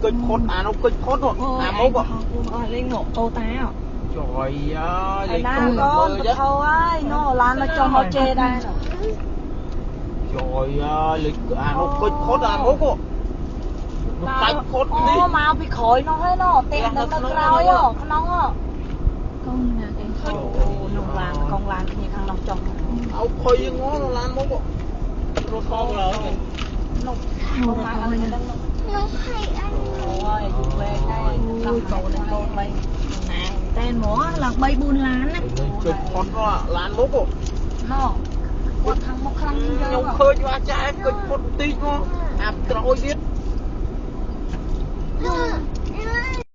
កិច្ចផុតអានោះកិច្ចផុតអាមុខ អស់លេងមកអូតា ចយអើយ លេងកូនកូនបថោហើយនោះឡានមកចុះមកជេរដែរ ចយអើយលេងអានោះកិច្ចផុតអាមុខនោះកាច់ផុតនេះ អូមកពីក្រោយនោះហើយនោះផ្ទះនៅក្រោយក្នុង កងណាគេ អូនោះឡានកងឡានគ្នាខាងនោះចុះ អោខុយងឡានមុខរត់ផងឡើយ នោះមកអើយដឹងនោះ នោះឲ្យអញ អូយយូរវែងដែរដល់កូនកូនវិញ ណាតែហ្មងឡើង3 4ឡានណា ជិះផុតឡានមុខ ណោគាត់ខាងមុខខ្លាំងជាងយើង ខ្ញុំឃើញว่าចែកកិច្ចផុតបន្តិចមកអាក្រោយទៀត